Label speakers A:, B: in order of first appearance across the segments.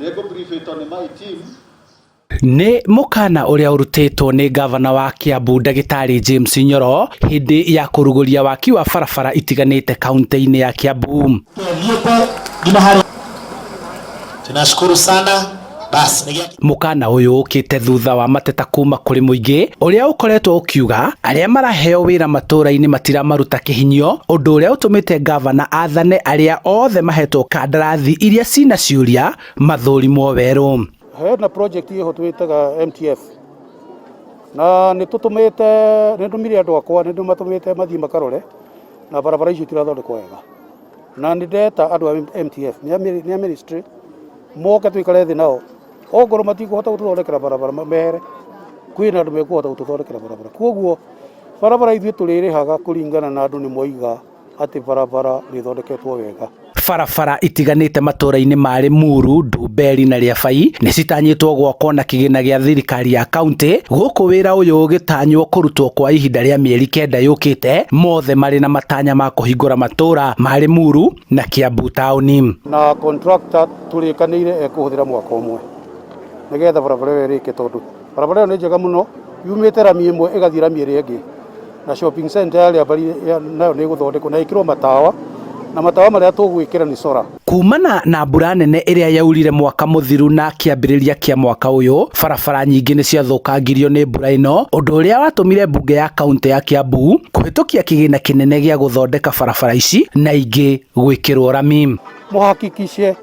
A: Nĩ ngũ-briefĩtwo nĩ my team.
B: Nĩ mũkana ũrĩa ũrutĩtwo nĩ ngavana wa Kiambu ndagĩtarĩ James Nyoro hĩndĩ ya kũrugũria waki wa barabara itiganĩte kaunti-inĩ ya Kiambu.
C: Tunashukuru sana basi.
B: Mũkana ũyũ ũkĩte thutha wa mateta kuma kũrĩ mũingĩ ũrĩa ũkoretwo ũkiuga arĩa maraheo wĩra matũra-inĩ matiramaruta kĩhinyio, ũndũ ũrĩa ũtũmĩte ngavana athane arĩa othe mahetwo kandarathi iria cina ciũria mathũrimwo werũ.
D: Hena project ĩho twĩtaga MTF na nĩ tũtũmĩte, nĩ ndũmire andũ akwa, nĩ ndĩmatũmĩte mathiĩ makarore na barabara icio itirathondekwo wega, na nĩ ndeta andũ a MTF nĩ a ministry moke tũikare thĩ nao, ongorwo matikũhota gũtũthondekera barabara mehere, kwĩna andũ mekũhota gũtũthondekera barabara. Koguo barabara ithuĩ tũrĩrĩhaga kũringana na andũ nĩ moiga atĩ barabara nĩ ĩthondeketwo wega.
B: Barabara itiganĩte matũra-inĩ ma Limuru, Ndumberi na Rĩabai nĩ citanyĩtwo gwakwo na kĩgĩna gĩa thirikari ya kaunti, gũkũ wĩra ũyũ ũgĩtanywo kũrutwo kwa ihinda rĩa mĩeri kenda yũkĩte, mothe marĩ na matanya ma kũhingũra matũra ma Limuru na Kiambu taũni.
D: Na contractor tũrĩkanĩire ekũhũthĩra mwaka ũmwe nĩgetha barabara ĩyo ĩrĩke, tondũ barabara ĩyo nĩ njega mũno, yumĩte rami ĩmwe ĩgathiĩ rami ĩrĩa ĩngĩ, na shopping center ya Rĩambari nayo nĩ ĩgũthondekwo na ĩkĩrwo matawa, na matawa marĩa tũgwĩkĩra nĩ solar.
B: Kumana na mbura nene ĩrĩa yaurire mwaka mũthiru na kĩambĩrĩria kĩa mwaka ũyũ, barabara nyingĩ nĩ ciathũkangirio nĩ mbura ĩno, ũndũ ũrĩa watũmire mbunge ya kaunti ya Kiambu kũhĩtũkia kĩgĩna kĩnene gĩa gũthondeka barabara ici na ingĩ gwĩkĩrwo rami.
D: Mũhakikishe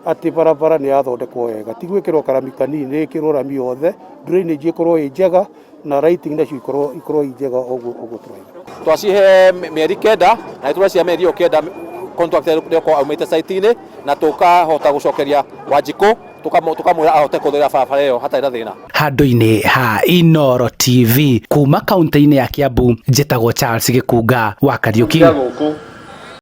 D: atĩ barabara nĩ yathondekwo wega, ti gwĩkĩrwo karami kanini, nĩ ĩkĩrwo rami yothe, drainage ĩkorwo ĩ njega na lighting nacio ikorwo i njega ũguo ũguo tũrauga.
E: Twacihe mĩeri 9 na tũracihe mĩeri ĩyo 9 contractor nĩokorwo aumĩte site-inĩ na tũkahota gũcokeria Wanjikũ tũkamwĩra ahote kũthondeka barabara ĩyo hatarĩ na thĩna.
B: Handũ-inĩ ha Inooro TV kuma kaunti-inĩ ya Kiambu, njĩtagwo Charles Gĩkunga wa Kariuki.
A: Gũkũ.